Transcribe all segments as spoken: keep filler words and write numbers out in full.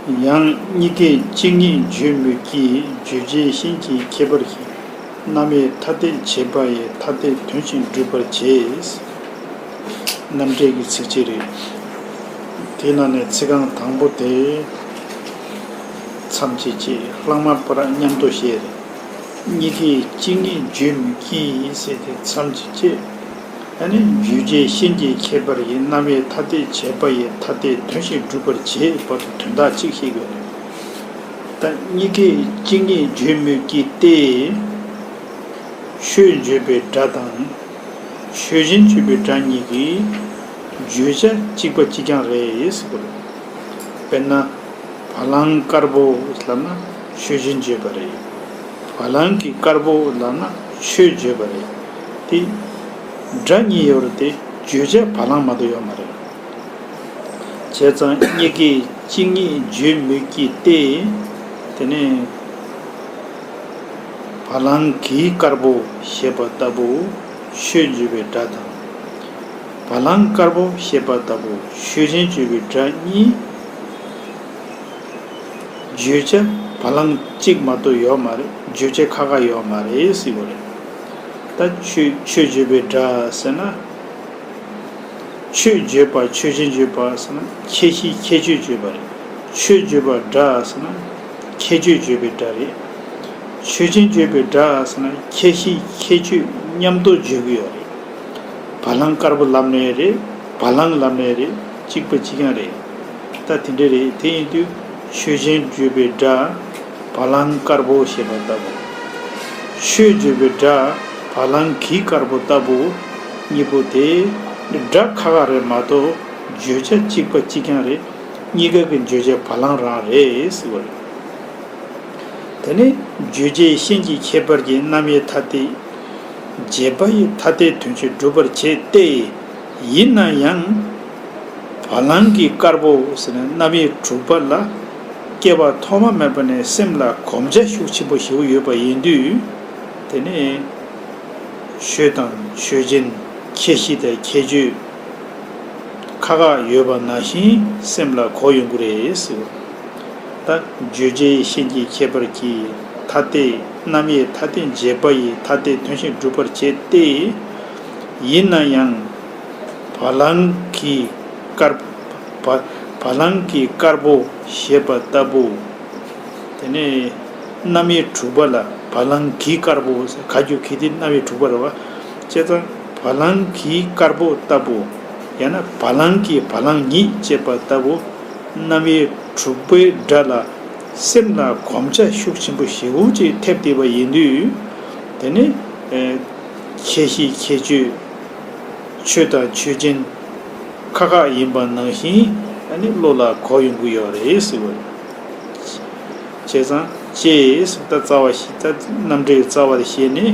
ཡང་གཉིས་ཀའི་གཅིག་ཉིད་བརྗོད་མོད་ཀྱི། བརྗོད་བྱའི་ཤན་གྱི་ཁྱད་པར་གྱིས། རྣམ་དབྱེ་ཐ་དད་བྱས་པ་ཡི། ཐ་དད་དོན་གཞན་སྒྲུབ་པར་བྱེད། རྣམ་འགྲེལ་གྱི་ཚིགས་བཅད་རེད། དེའི་ནང་ནས་ཚིག་རྐང་དང་པོ་དེ་མཚམས་བཅད་ཅེས། ལྷག་མ་པར་མཉམ་དུ་བཤད། གཉིས་ཀའི་གཅིག་ཉིད་བརྗོད་མོད་ཀྱི་ཟེར་ཏེ་མཚམས་བཅད་ཅེས། ཨ་ནི་བརྗོད་བྱའི་ཤན་གྱི་ཁྱད་པར་གྱིས། རྣམ་དབྱེ་ཐ་དད་བྱས་པ་ཡི། ཐ་དད་དོན་གཞན་སྒྲུབ་པར་བྱེད་པ་དང་དོན་དག་གཅིག་བཤད་དགོས་རེད། ད་གཉིས་ཀའི་གཅིག་ཉིད་བརྗོད་མོད་ཀྱི་སྟེ། ཆོས་བརྗོད་པའི་སྒྲ་དང་། ཆོས་ཅན་བརྗོད་པའི་སྒྲ་གཉིས་ཀྱི་བརྗོད་བྱ་གཅིག་པ་གཅིག་རྐྱང་རེད་ཟེར་གྱི་རེད། དཔེར་ན། བ་ལང་དཀར་པོ་ལབ་ན་ཆོས་ཅན་བརྗོད་པ་རེད། བ་ལང་གི་དཀར་པོ་ལབ་ན་ཆོས་བརྗོད་པ་རེད། དེ་སྒྲ་གཉིས་ཡོད་རེད་དེ། བརྗོད་བྱ་བ་ལང་མ་གཏོགས་ཡོད་མ་རེད། བྱས་ཙང་གཉིས་ཀའི་གཅིག་ཉིད་བརྗོད་མོད་ཀྱི་སྟེ། དེ་ནས་བ་ལང་གི་དཀར་པོ་ཞེས་པ་ལྟ་བུ་ཆོས་བརྗོད་པའི་སྒྲ་དང་། བ་ལང་དཀར་པོ་ཞེས་པ་ལྟ་བུ་ཆོས་ཅན་བརྗོད་པའི་སྒྲ་གཉིས། བརྗོད་བྱ་བ་ལང་གཅིག་མ་གཏོགས་ཡོད་མ་རེད། བརྗོད་བྱ་ཁ་ཁ་ཡོད་མ་རེད་ཟེར་བ་རེད། ད་ཆོས་ཆོས་བརྗོད་པའི་སྒྲ་ཟེར་ན། ཆོས་བརྗོད་པ་ཆོས་ཅན་བརྗོད་པ་ཟེར་ན་ཁྱད་གཞི་ཁྱད་ཆོས་བརྗོད་པ་རེད། ཆོས་བརྗོད་པ་སྒྲ་ཟེར་ན་ཁྱད་ཆོས་བརྗོད་པའི་སྒྲ་རེད། ཆོས་ཅན་བརྗོད་པའི་སྒྲ་ཟེར་ན་ཁྱད་གཞི་ཁྱད་ཆོས་མཉམ་དུ་བརྗོད་ཀྱི་ཡོད་རེད། བ་ལང་དཀར་པོ་ལབ་ནའི་རེད། བ་ལང་ལབ་ནའི་རེད། གཅིག་པ་གཅིག་རྐྱང་རེད། ད་དེ་འདྲ་རེད། དེ་ཡིན་དུས་ཆོས་ཅན་བརྗོད་པའི་སྒྲ། བ་ལང་དཀར་པོ་ཞེས་པ་ལྟ་བུ། ཆོས་བརྗོད་པའི་སྒྲ། བ་ལང་གི་དཀར་པོ་ལྟ་བུ། གཉིས་པོ་དེ་སྒྲ་ཁ་ཁ་རེད་མ་གཏོགས་བརྗོད་བྱ་གཅིག་པ་གཅིག་རྐྱང་རེད། གཉིས་ཀ་གི་བརྗོད་བྱ་བ་ལང་རང་རེད་ཟེར་བ་རེད། དེ་ནས་བརྗོད་བྱའི་ཤན་གྱི་ཁྱད་པར་གྱིས། རྣམ་དབྱེ་ཐ་དད་བྱས་པ་ཡི། ཐ་དད་དོན་གཞན་སྒྲུབ་པར་བྱེད་དེ། ཡིན་ན་ཡང་། བ་ལང་གི་དཀར་པོ་ཟེར་ནས་རྣམ་དབྱེ་དྲུག་པ་ལ་སྐྱེ་བ་ཐོག་མ་མེད་པ་ནས་སེམས་ལ་གོམས་ཆ་ཤུགས་ཆེན་པོ་ཞེ་པོ་ཡོད་པ་ཡིན་དུས། དེ་ནས་ཆོས་དང་ཆོས་ཅན། ཁྱད་གཞི་དང་ཁྱད་ཆོས་ཁ་ཁ་ཡོད་པ་ནང་བཞིན་སེམས་ལ་གོ་ཡོང་གི་རེད་ཟེར། ད་བརྗོད་བྱའི་ཤན་གྱི་ཁྱད་པར་གྱིས། ཐ་དད་རྣམ་དབྱེ་ཐ་དད་བྱས་པ་ཡི། ཐ་དད་དོན་གཞན་སྒྲུབ་པར་བྱེད་དེ། ཡིན་ན་ཡང་། བ་ལང་གི་དཀར། བ་བ་ལང་གི་དཀར་པོ་ཞེས་པ་ལྟ་བུ། དེ་ནས་རྣམ་དབྱེ་དྲུག་པ་ལ་བ་ལང་གི་དཀར་པོ་ཟེར། ག་རྒྱུ་གི་དེ་རྣམ་དབྱེ་དྲུག་པ་རེད་བ། བྱས་ཙང་བ་ལང་གི་དཀར་པོ་ལྟ་བུ། ཡང་ན་བ་ལང་གི་བ་ལང་ཉིད་ཅེས་པ་ལྟ་བུ། རྣམ་དབྱེ་དྲུག་པའི་སྒྲ་ལ་སེམས་ལ་གོམས་ཆ་ཤུགས་ཆེན་པོ་ཞེ་པོ་ཅིག་ཐེབས་བསྡད་པ་ཡིན་དུས། དེ་ནི་ཨེ་ཁྱད་གཞི་ཁྱད་ཆོས། ཆོས་དང་ཆོས་ཅན་ཁ་ཁ་ཡིན་པ་ནང་བཞིན་ཨ་ནི་བློ་ལ་གོ་ཡོང་གི་ཡོད་རེད་ཟེར་བ་རེད། བྱས་ཙང་ཅེས་ད་རྩ་བ་ཞིག་ད་རྣམ་འགྲེལ་རྩ་བ་དེ་བཤད་ནས།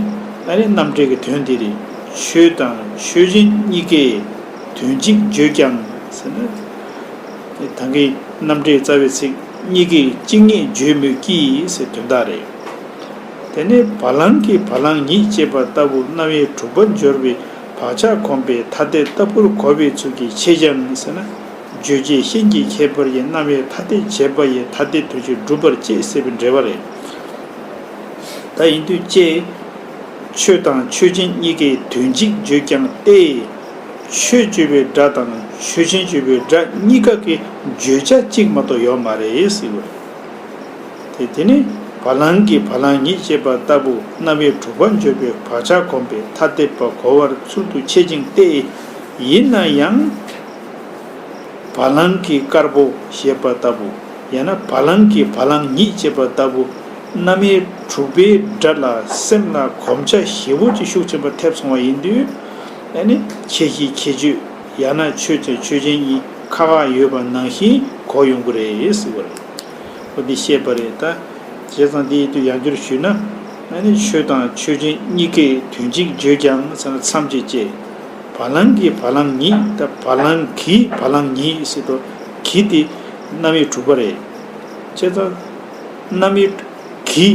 ཨ་ནི་རྣམ་འགྲེལ་གྱི་དོན་དེ་རེད། ཆོས་དང་ཆོས་ཅན་གཉིས་ཀའི་དོན་གཅིག་བརྗོད་ཀྱང་ཟེར་ན། ད་གིན་རྣམ་འགྲེལ་རྩ་བའི་ཚིག་གཉིས་ཀའི་གཅིག་ཉིད་བརྗོད་མོད་ཀྱི་ཟེར་དོན་དག་རེད། དེ་ནས་བ་ལང་གི་བ་ལང་ཉིད་ཅེས་པ་ལྟ་བུ་རྣམ་དབྱེ་དྲུག་པ་སྦྱོར་བའི་བག་ཆགས་གོམས་པའི་ཐ་དད་ལྟ་བུར་གོ་བའི་ཚུལ་གྱིས་ཕྱེ་ཀྱང་ཟེར་ན། བརྗོད་བྱའི་ཤན་གྱི་ཁྱད་པར་གྱིས། རྣམ་དབྱེ་ཐ་དད་བྱས་པ་ཡི། ཐ་དད་དོན་གཞན་སྒྲུབ་པར་བྱེད་ཟེར་བའི་འགྲེལ་པ་རེད། ད་ཡིན་དུས་ཅེས། ཆོས་དང་ཆོས་ཅན་གཉིས་ཀའི་དོན་གཅིག་བརྗོད་ཀྱང་སྟེ། ཆོས་བརྗོད་པའི་སྒྲ་དང་ཆོས་ཅན་བརྗོད་པའི་སྒྲ་གཉིས་ཀ་གི་བརྗོད་བྱ་གཅིག་མ་གཏོགས་ཡོད་མ་རེད་ཟེར་བ་རེད། དེ་དེ་ནི་བ་ལང་གི་བ་ལང་ཉིད་ཅེས་པ་ལྟ་བུ་རྣམ་དབྱེ་དྲུག་པ་སྦྱོར་བའི་བག་ཆགས་གོམས་པའི་ཐ་དད་པ་གོ་བར་ཚུལ་དུ་ཕྱེ་ཅིང་སྟེ། ཡིན་ན་ཡང་། བ་ལང་གི་དཀར་པོ་ཞེས་པ་ལྟ་བུ། ཡང་ན་བ་ལང་གི་བ་ལང་ཉིད་ཅེས་པ་ལྟ་བུ། རྣམ་དབྱེ་དྲུག་པའི་སྒྲ་ལ་སེམས་ལ་གོམས་ཆ་ཞེ་པོ་ཅིག་ཤུགས་ཆེན་པོ་ཐེབས་སོང་བ་ཡིན་དུས། ཨ་ནི་ཁྱད་གཞི་ཁྱད་ཆོས། ཡང་ན་ཆོས་ཅན་ཆོས་ཅན་གཉིས་ཁ་ཁ་ཡོད་པ་ནང་བཞིན་གོ་ཡོང་གི་རེད་ཟེར་བ་རེད། འོ་འདི་བཤད་པ་རེད་ད། བྱས་ཙང་འདི་ཡིན་དུས་ཡང་བསྐྱར་ཞུས་ན། ཨ་ནི་ཆོས་དང་ཆོས་ཅན་གཉིས་ཀའི་དོན་གཅིག་བརྗོད་ཀྱང་ཟེར་ན་མཚམས་བཅད་ཅེས། བ་ལང་གི་བ་ལང་ཉིད་ད་བ་ལང་གི་བ་ལང་ཉིད་ཟེར་དུས་གི་དེ་རྣམ་དབྱེ་དྲུག་པ་རེད། བྱས་ཙང་རྣམ་དབྱེ་གི་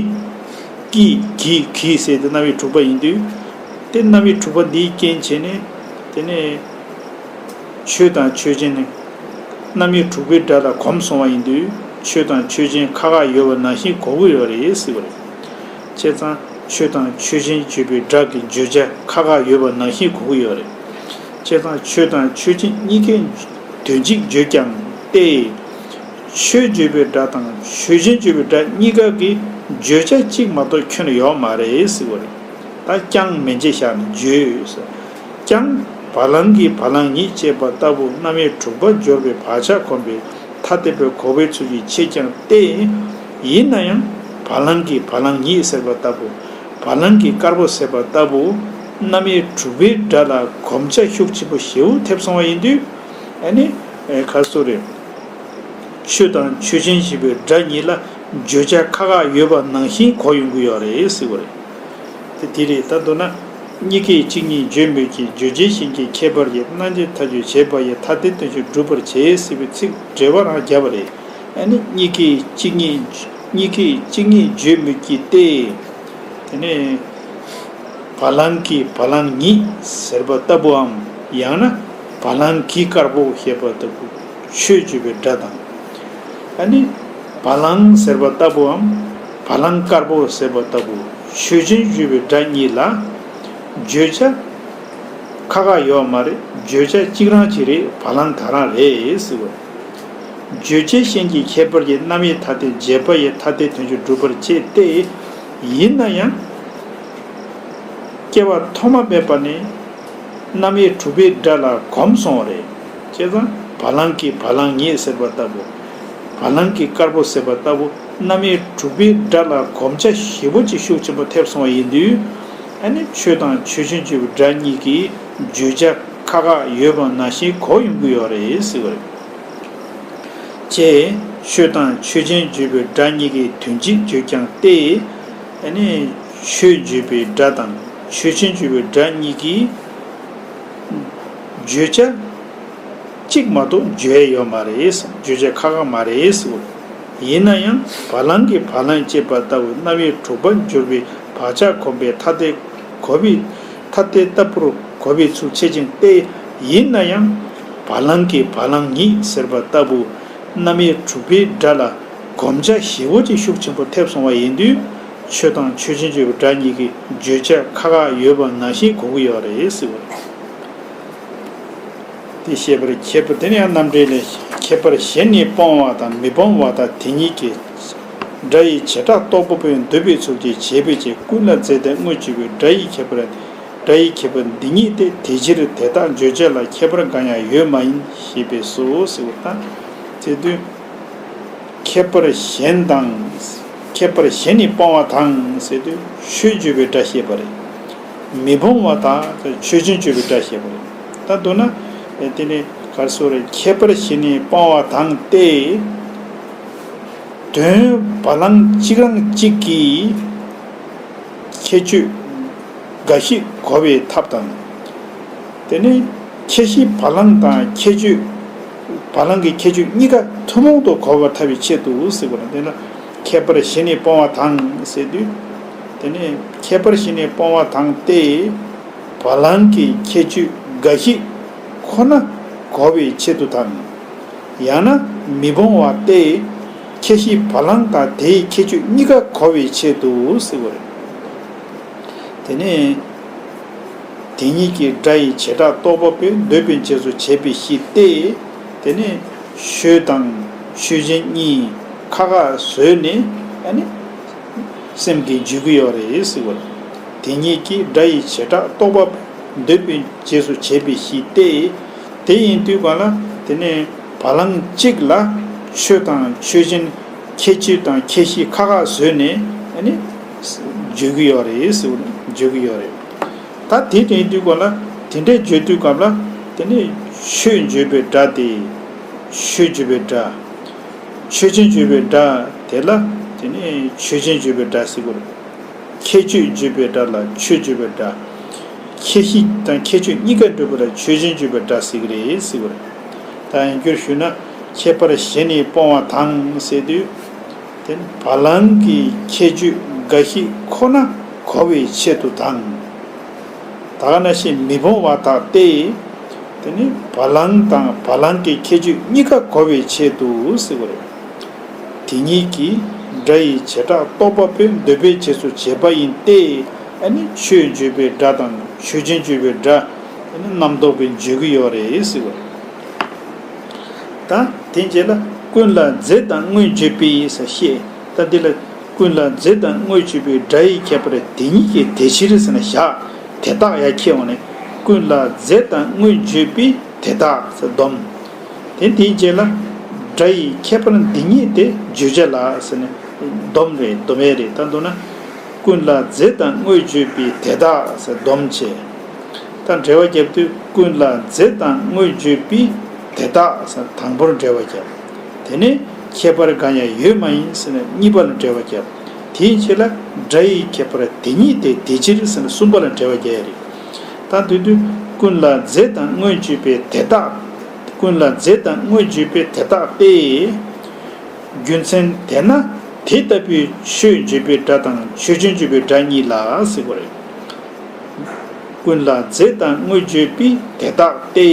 གི་གི་གི་ཟེར་དེ་རྣམ་དབྱེ་དྲུག་པ་ཡིན་དུས། དེ་རྣམ་དབྱེ་དྲུག་པ་འདིའི་རྐྱེན་བྱས་ནས་དེ་ནས་ཆོས་དང་ཆོས་ཅན་ནི། རྣམ་དབྱེ་དྲུག་པའི་སྒྲ་ལ་གོམས་སོང་བ་ཡིན་དུས་ཆོས་དང་ཆོས་ཅན་ཁ་ཁ་ཡོད་པ་ནང་བཞིན་གོ་གི་ཡོད་རེད་ཟེར་བ་རེད། བྱས་ཙང་ཆོས་དང་ཆོས་ཅན་བརྗོད་པའི་སྒྲ་གི་བརྗོད་བྱ་ཁ་ཁ་ཡོད་པ་ནང་བཞིན་གོ་གི་ཡོད་རེད། བྱས་ཙང་ཆོས་དང་ཆོས་ཅན་གཉིས་ཀའི་དོན་གཅིག་བརྗོད་ཀྱང་སྟེ། ཆོས་བརྗོད་པའི་སྒྲ་དང་ཆོས་ཅན་བརྗོད་པའི་སྒྲ་གཉིས་ཀ་གི་བརྗོད་བྱ་གཅིག་མ་གཏོགས་ཁྱོན་ནས་ཡོད་མ་རེད་ཟེར་བ་རེད། ད་ཀྱང་མན་ཆད་བཞག་ནས་བརྗོད་ཟེར། ཀྱང་བ་ལང་གི་བ་ལང་ཉིད་ཅེས་པ་ལྟ་བུ་རྣམ་དབྱེ་དྲུག་པ་སྦྱོར་བའི་བག་ཆགས་གོམས་པའི་ཐ་དད་པའི་གོ་བའི་ཚུལ་གྱིས་འཆད་ཀྱང་སྟེ། ཡིན་ན་ཡང་བ་ལང་གི་བ་ལང་ཉིད་ཟེར་བ་ལྟ་བུ། བ་ལང་གི་དཀར་པོ་ཟེར་བ་ལྟ་བུ། རྣམ་དབྱེ་དྲུག་པའི་སྒྲ་ལ་གོམས་བྱ་ཤུགས་ཆེན་པོ་ཞེ་པོ་ཐེབས་སོང་བ་ཡིན་དུས། ཨ་ནི། ཨེ་ག་སུ་རེད། ཆོས་དང་ཆོས་ཅན་ཞེས་པའི་སྒྲ་གཉིས་ལ་བརྗོད་བྱ་ཁ་ཁ་ཡོད་པ་ནང་བཞིན་གོ་ཡོང་གི་ཡོད་རེད་ཟེར་བ་རེད། དེ་དེ་རེད། ད་མདོར་ན། གཉིས་ཀའི་གཅིག་ཉིད་བརྗོད་མོད་ཀྱི། བརྗོད་བྱའི་གཞན་གྱི་ཁྱད་པར་གྱིས། རྣམ་བཅད་མཐའ་དཔྱོད་བྱས་པ་ཡི། ཐ་དད་དོན་བྱེད་སྒྲུབ་པར་བྱེད་ཟེར་བའི་ཚིག་འགྲེལ་པ་རང་བརྒྱབ་པ་རེད། ཨ་ནི་གཉིས་ཀའི་གཅིག་ཉིད། གཉིས་ཀའི་གཅིག་ཉིད་བརྗོད་མོད་ཀྱི་སྟེ། དེ་ནས། བ་ལང་གི་བ་ལང་ཉིད་ཟེར་བ་ལྟ་བུའམ། ཡང་ན་བ་ལང་གི་དཀར་པོ་ཞེས་པ་ལྟ་བུ་ཆོས་བརྗོད་པའི་སྒྲ་དང་། ཨ་ནི་བ་ལང་ཟེར་བ་ལྟ་བུའམ། བ་ལང་དཀར་པོ་ཟེར་བ་ལྟ་བུ་ཆོས་ཅན་བརྗོད་པའི་སྒྲ་གཉིས་ལ་བརྗོད་བྱ་ཁ་ཁ་ཡོད་མ་རེད། བརྗོད་བྱ་གཅིག་རང་གཅིག་རེད། བ་ལང་དག་རང་རེད་ཟེར་བ། རྗོད་བྱའི་གཞན་གྱི་ཁྱད་པར་གྱིས། རྣམ་དབྱེ་ཐ་དད་བྱས་པ་ཡི། ཐ་དད་དོན་བྱེད་སྒྲུབ་པར་བྱེད་དེ། ཡིན་ན་ཡང་། སྐྱེ་བ་ཐོག་མ་མེད་པ་ནས་རྣམ་དབྱེ་དྲུག་པའི་སྒྲ་ལ་གོམས་སོང་བ་རེད། བྱས་ཙང་བ་ལང་གི་བ་ལང་ཉིད་ཟེར་བ་ལྟ་བུ། བ་ལང་གི་དཀར་པོ་ཟེར་བ་ལྟ་བུ་རྣམ་དབྱེ་དྲུག་པའི་སྒྲ་ལ་གོམས་བྱ་ཞེ་པོ་ཅིག་ཤུགས་ཆེན་པོ་ཐེབས་སོང་བ་ཡིན་དུས། ཨ་ནི་ཆོས་དང་ཆོས་ཅན་བརྗོད་པའི་སྒྲ་གཉིས་ཀྱི་བརྗོད་བྱ་ཁ་ཁ་ཡོད་པ་ནང་བཞིན་གོ་ཡོང་གི་ཡོད་རེད་ཟེར་བ་རེད། ཅེས་ཆོས་དང་ཆོས་ཅན་བརྗོད་པའི་སྒྲ་གཉིས་ཀྱི་དོན་གཅིག་བརྗོད་ཀྱང་སྟེ། ཨ་ནི་ཆོས་བརྗོད་པའི་སྒྲ་དང་ཆོས་ཅན་བརྗོད་པའི་སྒྲ་གཉིས་ཀྱི་བརྗོད་བྱ་གཅིག་མ་གཏོགས་བརྗོད་ཡས་ཡོད་མ་རེད། བརྗོད་བྱ་ཁ་ཁ་མ་རེད་ཟེར། ཡིན་ན་ཡང་བ་ལང་གི་བ་ལང་ཅེས་པ་ལྟ་བུ་རྣམ་དབྱེ་དྲུག་པ་སྦྱོར་བའི་བག་ཆགས་གོམས་པའི་ཐ་དད་གོ་བའི་ཐ་དད་ལྟ་བུར་གོ་བའི་ཚུལ་འཆད་ཅིང་སྟེ། ཡིན་ན་ཡང་བ་ལང་གི་བ་ལང་ཉིད་ཟེར་བ་ལྟ་བུ་རྣམ་དབྱེ་དྲུག་པའི་སྒྲ་ལ་གོམས་བྱ་ཞེ་པོ་ཅིག་ཤུགས་ཆེན་པོ་ཐེབས་སོང་བ་ཡིན་དུས། ཆོས་དང་ཆོས་ཅན་བརྗོད་པའི་སྒྲ་གཉིས་ཀྱི་བརྗོད་བྱ་ཁ་ཁ་ཡོད་པ་ནང་བཞིན་གོ་གི་ཡོད་རེད་ཟེར་བ་རེད། དེ་བཤད་པར་ཁྱད་པར་དེ་ནི་ཡང་རྣམ་འགྲེལ་ལས། ཁྱད་པར་གཞན་ནི་སྤོང་བ་དང་མི་སྤོང་བ་དང་དེ་ཉིད་ཀྱི་སྒྲ་ཡི་བྱེ་བྲག་རྟོགས་པ་པོས་འདོད་པའི་ཚུལ་གྱིས་བྱས་པའི་ཕྱིར། ཀུན་ལ་རྫས་དང་དངོས་གཅིག་པའི་སྒྲ་ཡི་ཁྱད་པར། སྒྲ་ཡི་ཁྱད་པར་འདི་ཉིད་དེ། དེ་ཕྱིར་དེ་དག་བརྗོད་བྱ་ལ་ཁྱད་པར་འགའ་ཡང་ཡོད་མ་ཡིན་ཞེས་པས་སོ་ཟེར་བ་དང་། ཟེར་དུས། ཁྱད་པར་གཞན་དང་། ཁྱད་པར་གཞན་ནི་སྤོང་བ་དང་ཟེར་དུས་ཆོས་བརྗོད་པའི་སྒྲ་བཤད་པ་རེད། མི་སྤོང་བ་དང་ཆོས་ཅན་བརྗོད་པའི་སྒྲ་བཤད་པ་རེད། ད་མདོར་ན། དེ་ནི་ག་རེ་ཟེར་རེད། ཁྱད་པར་གཞན་ནི་སྤོང་བ་དང་སྟེ། དོན་བ་ལང་གཅིག་རང་གཅིག་གིས་ཁྱད་ཆོས་འགའ་ཞིག་གོ་བའི་ཐབས་དང་། དེ་ནས་ཁྱད་གཞི་བ་ལང་དང་ཁྱད་ཆོས། བ་ལང་གི་ཁྱད་ཆོས་གཉིས་ཀ་ཐུན་མོང་དུ་གོ་བར་ཐབས་པའི་ཆེད་དུ་ཟེར་བ་ལ། དེ་ལ་ཁྱད་པར་གཞན་ནི་སྤོང་བ་དང་ཟེར་དུས། དེ་ནས་ཁྱད་པར་གཞན་ནི་སྤོང་བ་དང་སྟེ། བ་ལང་གི་ཁྱད་ཆོས་འགའ་ཞིག་ཁོ་ན་གོ་བའི་ཆེད་དུ་དང་། ཡང་ན་མི་སྤོང་བ་སྟེ། ཁྱད་གཞི་བ་ལང་དང་དེའི་ཁྱད་ཆོས་གཉིས་ཀ་གོ་བའི་ཆེད་དུ་ཟེར་བ་རེད། དེ་ནས། དེ་ཉིད་ཀྱི་སྒྲ་ཡི་བྱེ་བྲག་རྟོགས་པ་པོས་འདོད་པའི་རྗེས་སུ་བྱེད་པའི་གཞི་སྟེ། དེ་ནས་ཆོས་དང་ཆོས་ཅན་གཉིས་ཁ་ཁ་བཟོས་ནས་ཨ་ནི་སེམས་ཀྱིས་འཇུག་གི་ཡོད་རེད་ཟེར་བ་རེད། དེ་ཉིད་ཀྱི་སྒྲ་ཡི་བྱེ་བྲག་རྟོགས་པ་པོས་འདོད་པའི་རྗེས་སུ་བྱེད་པའི་གཞི་སྟེ། དེ་ཡིན་དུས་གང་ལ་དེ་ནས་བ་ལང་གཅིག་ལ་ཆོས་དང་ཆོས་ཅན་ཁྱད་ཆོས་དང་ཁྱད་གཞི་ཁ་ཁ་བཟོས་ནས་ཨ་ནི་བརྗོད་ཀྱི་ཡོད་རེད་ཟེར་བ་རེད། བརྗོད་ཀྱི་ཡོད་རེད། ད་དེ་དྲན་དུས་གང་ལ་དེ་འདྲའི་བརྗོད་དུས་སྐབས་ལ་དེ་ནས་ཆོས་བརྗོད་པའི་སྒྲ་དེ། ཆོས་བརྗོད་པའི་སྒྲ། ཆོས་ཅན་བརྗོད་པའི་སྒྲ་དེ་ལ་དེ་ནས་ཆོས་ཅན་བརྗོད་པའི་སྒྲ་ཟེར་དགོས་རེད། ཁྱད་ཆོས་བརྗོད་པའི་སྒྲ་ལ་ཆོས་བརྗོད་པའི་སྒྲ། ཁྱད་གཞི་དང་ཁྱད་ཆོས་གཉིས་ཀ་འགྲུབ་པ་ལ་ཆོས་ཅན་བརྗོད་པའི་སྒྲ་ཟེར་གྱི་རེད་ཟེར་བ་རེད། ད་ཡང་བསྐྱར་ཞུས་ན་ཁྱད་པར་གཞན་ནི་སྤོང་བ་དང་ཟེར་དུས། དེ་ནི་བ་ལང་གི་ཁྱད་ཆོས་འགའ་ཞིག་ཁོ་ན་གོ་བའི་ཆེད་དུ་དང་། ད་ག་ནང་བཞིན་མི་སྤོང་བ་དག་སྟེ། དེ་ནི་བ་ལང་དང་བ་ལང་གི་ཁྱད་ཆོས་གཉིས་ཀ་གོ་བའི་ཆེད་དུ་ཟེར་བ་རེད། དེ་ཉིད་ཀྱིས་སྒྲ་ཡི་བྱེ་བྲག་རྟོགས་པ་པོས་འདོད་པའི་རྗེས་སུ་བྱེད་པ་ཡིན་ཏེ། ཨ་ནི་ཆོས་བརྗོད་པའི་སྒྲ་དང་ཆོས་ཅན་བརྗོད་པའི་སྒྲ། ཨ་ནི་རྣམ་རྟོག་པས་བརྗོད་ཀྱི་ཡོད་རེད་ཟེར་བ་རེད། ད་དེ་རྗེས་ལ་ཀུན་ལ་རྫས་དང་དངོས་བརྗོད་པའི་ཟེར་བཤད། ད་འདི་ལ་ཀུན་ལ་རྫས་དང་དངོས་བརྗོད་པའི་སྒྲ་ཡི་ཁྱད་པར་དེ་ཉིད་ཀྱི་དེ་ཕྱིར་ཟེར་ནས་བཞག་དེ་དག་ཡར་ཁྱེར་འོང་ནས་ཀུན་ལ་རྫས་དང་དངོས་བརྗོད་པའི་དེ་དག་ཟེར་སྡོམ། དེ་དེའི་རྗེས་ལ་སྒྲ་ཡི་ཁྱད་པར་འདི་ཉིད་དེ་བརྗོད་བྱ་ལ་ཟེར་ནས་སྡོམ་རེད། སྡོམ་ཡས་རེད། ད་མདོར་ན་ཀུན་ལ་རྫས་དང་དངོས་བརྗོད་པའི་དེ་དག་ཟེར་སྡོམ་བྱས། ད་འགྲེལ་བ་བརྒྱབ་དུས་ཀུན་ལ་རྫས་དང་དངོས་བརྗོད་པའི་དེ་དག་ཟེར་དང་པོར་འགྲེལ་བ་བརྒྱབ། དེ་ནས་ཁྱད་པར་གང་ཡང་ཡོད་མ་ཡིན་ཟེར་ནས་གཉིས་པ་ལ་འགྲེལ་བ་བརྒྱབ། དེའི་རྗེས་ལ་སྒྲ་ཡི་ཁྱད་པར་དེ་ཉིད་དེ་དེ་ཕྱིར་ཟེར་ནས་གསུམ་པ་ལ་འགྲེལ་བ་བརྒྱབ་ཡས་རེད། ད་དེ་དུས་ཀུན་ལ་རྫས་དང་དངོས་བརྗོད་པའི་དེ་དག་ཀུན་ལ་རྫས་དང་དངོས་བརྗོད་པའི་དེ་དག་སྟེ། རྒྱུ་མཚན་དེས་ན་དེ་ལྟ་བུའི་ཆོས་བརྗོད་པའི་སྒྲ་དང་ཆོས་ཅན་བརྗོད་པའི་སྒྲ་གཉིས་ལ་ཟེར་བ་རེད། ཀུན་ལ་རྫས་དང་དངོས་བརྗོད་པའི་དེ་དག་སྟེ།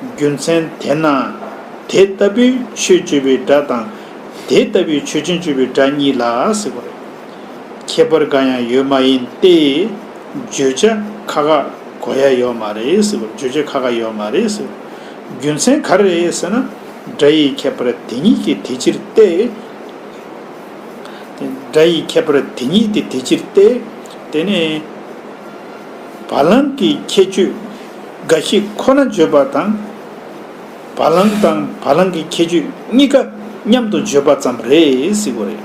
རྒྱུ་མཚན་དེས་ན་དེ་ལྟ་བུའི་ཆོས་བརྗོད་པའི་སྒྲ་དང་དེ་ལྟ་བུའི་ཆོས་ཅན་བརྗོད་པའི་སྒྲ་གཉིས་ལ་ཟེར་བ་རེད། ཁྱད་པར་གང་ཡང་ཡོད་མ་ཡིན་ཏེ། བརྗོད་བྱ་ཁ་ཁ་གོ་ཡ་ཡོད་མ་རེད་ཟེར་བ། བརྗོད་བྱ་ཁ་ཁ་ཡོད་མ་རེད་ཟེར་བ། རྒྱུ་མཚན་ག་རེ་རེད་ཟེར་ན། སྒྲ་ཡི་ཁྱད་པར་དེ་ཉིད་ཀྱི་དེ་ཕྱིར་ཏེ། སྒྲ་ཡི་ཁྱད་པར་དེ་ཉིད་དེ་དེ་ཕྱིར་ཏེ། དེ་ནས་བ་ལང་གི་ཁྱད་ཆོས་འགའ་ཞིག་ཁོ་ན་བརྗོད་པ་དང་། བ་ལང་དང་བ་ལང་གི་ཁྱད་ཆོས་གཉིས་ཀ་མཉམ་དུ་བརྗོད་པ་ཙམ་རེད་ཟེར་བ་རེད།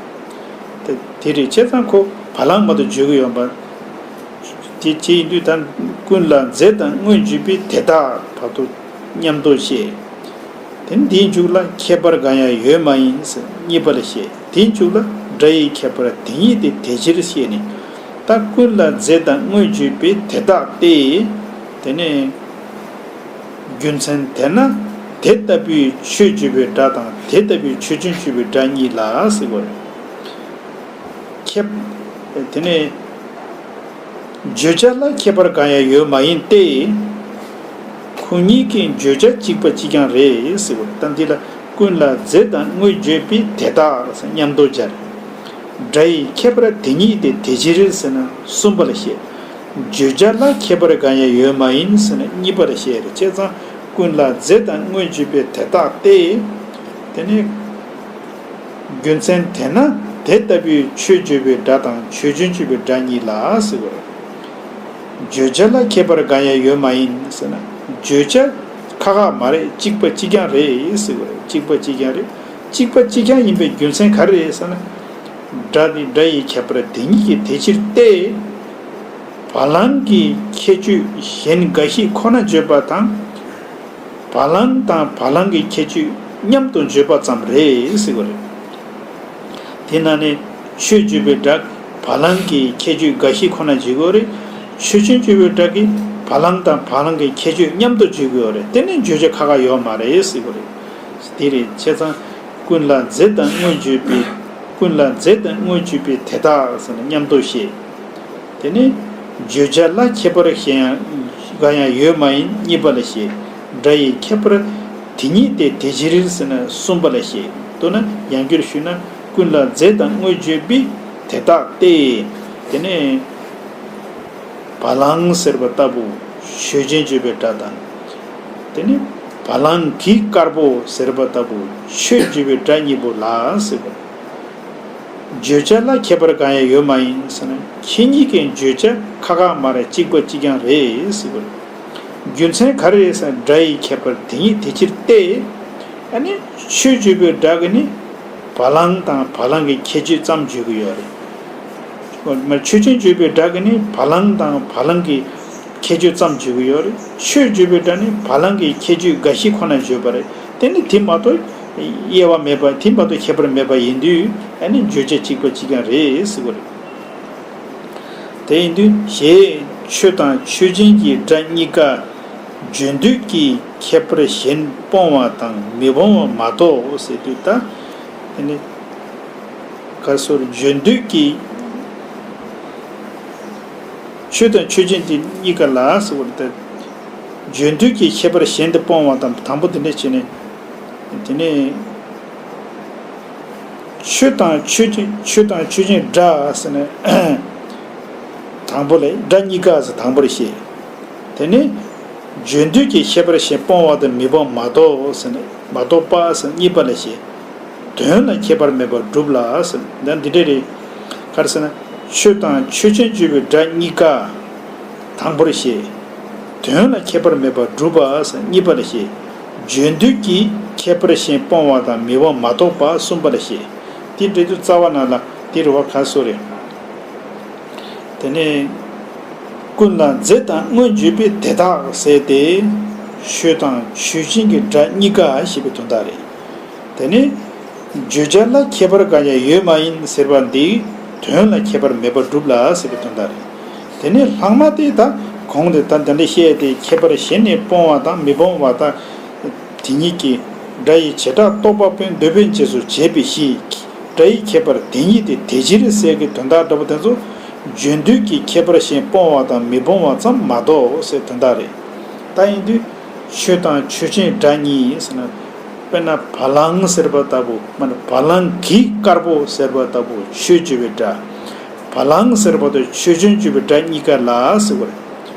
དེ་དེ་རེད། བྱས་ཙང་ཁོ་བ་ལང་མ་གཏོགས་བརྗོད་ཀྱི་ཡོད་པ། དེ་བྱས་ཡིན་དུས་ད་ཀུན་ལ་རྫས་དང་དངོས་བརྗོད་པའི་དེ་དག་བར་དུ་མཉམ་དུ་བཤད། དེ་ནི་དེའི་མཇུག་ལ་ཁྱད་པར་གང་ཡང་ཡོད་མ་ཡིན་ཟེར་གཉིས་པ་ལ་བཤད། དེའི་མཇུག་ལ་སྒྲ་ཡི་ཁྱད་པར་དེ་ཉིད་དེ་དེ་ཕྱིར་བཤད་ནས། ད་ཀུན་ལ་རྫས་དང་དངོས་བརྗོད་པའི་དེ་དག་སྟེ། དེ་ནས་རྒྱུ་མཚན་དེས་ན་དེ་ལྟ་བུའི་ཆོས་བརྗོད་པའི་སྒྲ་དང་དེ་ལྟ་བུའི་ཆོས་ཅན་བརྗོད་པའི་སྒྲ་གཉིས་ལ་ཟེར་བ་རེད། ཁྱད། དེ་ནས་བརྗོད་བྱ་ལ་ཁྱད་པར་གང་ཡང་ཡོད་མ་ཡིན་ཏེ། ཁོ་གཉིས་ཀྱི་བརྗོད་བྱ་གཅིག་པ་གཅིག་རྐྱང་རེད་ཟེར་བ། ད་འདི་ལ་ཀུན་ལ་རྫས་དང་དངོས་བརྗོད་པའི་དེ་དག་ཟེར་མཉམ་དུ་སྦྱར། སྒྲ་ཡི་ཁྱད་པར་དེ་ཉིད་དེ་དེ་ཕྱིར་ཟེར་ན་གསུམ་པ་ལ་བཤད། བརྗོད་བྱ་ལ་ཁྱད་པར་གང་ཡང་ཡོད་མ་ཡིན་ཟེར་ན་གཉིས་པ་ལ་བཤད་རེད། བྱས་ཙང་ཀུན་ལ་རྫས་དང་དངོས་བརྗོད་པའི་དེ་དག་སྟེ། དེ་ནས་རྒྱུ་མཚན་དེས་ན་དེ་ལྟ་བུའི་ཆོས་བརྗོད་པའི་སྒྲ་དང་ཆོས་ཅན་བརྗོད་པའི་སྒྲ་གཉིས་ལ་ཟེར་བ་རེད། བརྗོད་བྱ་ལ་ཁྱད་པར་གང་ཡང་ཡོད་མ་ཡིན་ཟེར་ན། བརྗོད་བྱ་ཁ་ཁ་མ་རེད། གཅིག་པ་གཅིག་རྐྱང་རེད་ཟེར་བ་རེད། གཅིག་པ་གཅིག་རྐྱང་རེད། གཅིག་པ་གཅིག་རྐྱང་ཡིན་པའི་རྒྱུ་མཚན་ག་རེ་རེད་ཟེར་ན། སྒྲ་ནི་སྒྲ་ཡི་ཁྱད་པར་དེ་ཉིད་ཀྱི་དེ་ཕྱིར་ཏེ། བ་ལང་གི་ཁྱད་ཆོས་གཞན་འགའ་ཞིག་ཁོ་ན་བརྗོད་པ་དང་། བ་ལང་དང་བ་ལང་གི་ཁྱད་ཆོས་མཉམ་དུ་བརྗོད་པ་ཙམ་རེད་ཟེར་བ་རེད། དེ་ན་ནི་ཆོས་བརྗོད་པའི་སྒྲ་བ་ལང་གི་ཁྱད་ཆོས་འགའ་ཞིག་ཁོ་ན་བརྗོད་ཀྱི་ཡོད་རེད། ཆོས་ཅན་བརྗོད་པའི་སྒྲ་གིས་བ་ལང་དང་བ་ལང་གི་ཁྱད་ཆོས་མཉམ་དུ་བརྗོད་ཀྱི་ཡོད་རེད། དེ་ནི་བརྗོད་བྱ་ཁ་ཁ་ཡོད་མ་རེད་ཟེར་བ་རེད། དེ་རེད། བྱས་ཙང་ཀུན་ལ་རྫས་དང་དངོས་བརྗོད་པའི། ཀུན་ལ་རྫས་དང་དངོས་བརྗོད་པའི་དེ་དག་ཟེར་ནས་མཉམ་དུ་བཤད། དེ་ནས་བརྗོད་བྱ་ལ་ཁྱད་པར་གཞན་ཡང་གང་ཡང་ཡོད་མ་ཡིན་གཉིས་པ་ལ་བཤད། སྒྲ་ཡི་ཁྱད་པར་དེ་ཉིད་དེ་དེ་ཕྱིར་ཟེར་ན་གསུམ་པ་ལ་བཤད། མདོར་ན་ཡང་བསྐྱར་ཞུས་ན་ཀུན་ལ་རྫས་དང་དངོས་བརྗོད་པའི་དེ་དག་སྟེ། དེ་ནས་བ་ལང་ཟེར་བ་ལྟ་བུ་ཆོས་ཅན་བརྗོད་པའི་སྒྲ་དང་། དེ་ནས་བ་ལང་གི་དཀར་པོ་ཟེར་བ་ལྟ་བུ་ཆོས་བརྗོད་པའི་སྒྲ་གཉིས་པོ་ལ་ཟེར་བ། བརྗོད་བྱ་ལ་ཁྱད་པར་གང་ཡང་ཡོད་མ་ཡིན་ཟེར་ན། ཁྱེད་གཉིས་ཀྱི་བརྗོད་བྱ་ཁ་ཁ་མ་རེད། གཅིག་པ་གཅིག་རྐྱང་རེད་ཟེར་བ་རེད། རྒྱུ་མཚན་ག་རེ་རེད་ཟེར་ན། སྒྲ་ཡི་ཁྱད་པར་དེ་ཉིད་དེ་ཕྱིར་ཏེ། ཨ་ནི་ཆོས་བརྗོད་པའི་སྒྲ་གི་ནི་བ་ལང་དང་བ་ལང་གི་ཁྱད་ཆོས་ཙམ་བརྗོད་ཀྱི་ཡོད་རེད། མ་ཆོས་ཅན་བརྗོད་པའི་སྒྲ་གི་ནི་བ་ལང་དང་བ་ལང་གི་ཁྱད་ཆོས་ཙམ་བརྗོད་ཀྱི་ཡོད་རེད། ཆོས་བརྗོད་པའི་སྒྲ་ནི་བ་ལང་གི་ཁྱད་ཆོས་འགའ་ཞིག་ཁོ་ན་བརྗོད་པ་རེད། དེ་ནི་དེ་མ་གཏོགས་དབྱེ་བ་མེད་པ། དེ་མ་གཏོགས་ཁྱད་པར་མེད་པ་ཡིན་དུས། ཨ་ནི་བརྗོད་བྱ་གཅིག་པ་གཅིག་རྐྱང་རེད་ཟེར་བ་རེད། དེ་ཡིན་དུས་ཞེས་ཆོས་དང་ཆོས་ཅན་གྱི་སྒྲ་གཉིས་ཀ་བརྗོད་འདོད་ཀྱི་ཁྱད་པར་གཞན་སྤོང་བ་དང་མི་སྤོང་བ་མ་གཏོགས་ཟེར་དུས། ད་དེ་ནི་ག་སོར་བརྗོད་འདོད་ཀྱི་ཆོས་དང་ཆོས་ཅན་དེ་གཉིས་ཀ་ལ་ཟེར་བ་རེད། བརྗོད་འདོད་ཀྱི་ཁྱད་པར་གཞན་དུ་སྤོང་བ་དང་། དང་པོ་དེ་འདྲ་བྱས་ནས། དེ་ནས་ཆོས་དང་ཆོས་ཅན། ཆོས་དང་ཆོས་ཅན་སྒྲ་ཟེར་ནས། དང་པོ་ལ་སྒྲ་གཉིས་ཀ་ཟེར། དང་པོར་བཤད། དེ་ནས་བརྗོད་འདོད་ཀྱི་ཁྱད་པར་གཞན་སྤོང་བ་དང་མི་སྤོང་མ་གཏོགས་ཟེར་ནས། མ་གཏོགས་པ་ཟེར་གཉིས་པ་ལ་བཤད། དོན་ལ་ཁྱད་པར་མེད་པར་སྒྲུབ་ལ་ཟེར། ད་འདི་འདྲ་རེད། ག་རེ་ཟེར་ན། ཆོས་དང་ཆོས་ཅན་བརྗོད་པའི་སྒྲ་གཉིས་ཀ་དང་པོར་བཤད། དོན་ལ་ཁྱད་པར་མེད་པར་སྒྲུབ་པ་ཟེར་གཉིས་པ་ལ་བཤད། བརྗོད་འདོད་ཀྱི་ཁྱད་པར་གཞན་སྤོང་བ་དང་མི་སྤོང་མ་གཏོགས་པ་གསུམ་པ་ལ་བཤད། དེ་འདྲ་དུས་རྩ་བ་ནང་ལ་དེ་རེད་བ། ག་སོ་རེད། དེ་ནས་ཀུན་ལ་རྫས་དང་སྔོན་བརྗོད་པའི་དེ་དག་ཟེར་ཏེ། ཆོས་དང་ཆོས་ཅན་གྱི་སྒྲ་གཉིས་ཀ་ཞེས་པའི་དོན་དག་རེད། དེ་ནས་བརྗོད་བྱ་ལ་ཁྱད་པར་གང་ཡང་ཡོད་མ་ཡིན་ཟེར་བ་འདི་དོན་ལ་ཁྱད་པར་མེད་པར་སྒྲུབ་ལ་ཟེར་བའི་དོན་དག་རེད། དེ་ནས་ལྷག་མ་དེ་ད་གོང་དུ་ད་འདི་འདྲ་བཤད་དེ། ཁྱད་པར་གཞན་ནི་སྤོང་བ་དང་མི་སྤོང་བ་དང་། དེ་ཉིད་ཀྱི་སྒྲ་ཡི་བྱེ་བྲག་རྟོག་པ་པོའི་འདོད་པའི་རྗེས་སུ་བྱེད་པའི་གཞི། སྒྲ་ཡི་ཁྱད་པར་དེ་ཉིད་དེ་དེ་ཕྱིར་ཟེར་གྱི་དོན་དག་འདྲ་པོ་དེ་ཚོ་བརྗོད་འདོད་ཀྱི་ཁྱད་པར་གཞན་སྤོང་བ་དང་མི་སྤོང་བ་ཙམ་མ་གཏོགས་ཟེར་དོན་དག་རེད། ད་ཡིན་དུས་ཆོས་དང་ཆོས་ཅན་སྒྲ་གཉིས་ཟེར་ན། དཔེར་ན་བ་ལང་ཟེར་བ་ལྟ་བུ། མ་ནི་བ་ལང་གི་དཀར་པོ་ཟེར་བ་ལྟ་བུ་ཆོས་བརྗོད་པའི་སྒྲ། བ་ལང་ཟེར་བ་དང་ཆོས་ཅན་བརྗོད་པའི་སྒྲ་གཉིས་ཀ་ལ་ཟེར་བ་རེད།